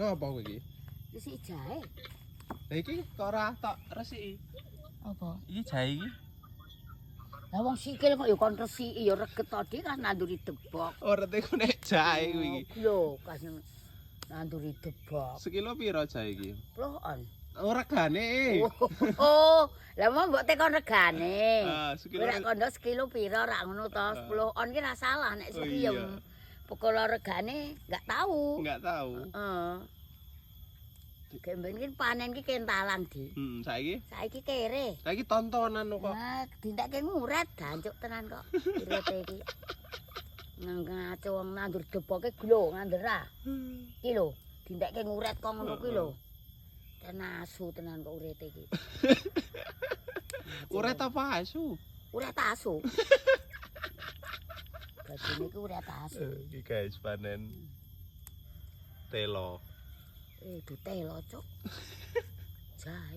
Ngapa kowe iki? Resik jahe. Lah iki kok ora tok resiki. Apa? Iki jahe iki. Lah wong sikil kok ya kon resiki ya reget tadi kan nanduri debok. Ora teku nek jahe kuwi iki. Lho, kas nanduri debok. Sekilo piro jahe iki? Ploon. Ora regane. Oh, lah mau mbok tekon regane. Ah, sekilo. Kowe rak kondo sekilo piro rak ngono to? 10 on ki ra salah nek Oh, siki ya. iya. Pokoknya regane enggak tahu. Enggak tahu. Heeh. Gemben ki panen ki kentalan di. Saiki Saiki kere. Saiki tontonan kok. Nah, dintekke nguret dancuk tenan kok. Urete iki. Ngaco wong nandur deboke glo ngandera. Iki lho, dintekke nguret kok ngono kuwi lho. Tenan asu tenan kok urete iki. Uret apa asu? Uret asu. Gajine iki uret asu. Iki guys panen telo. Eh, dute lho, Cuk. Jahe.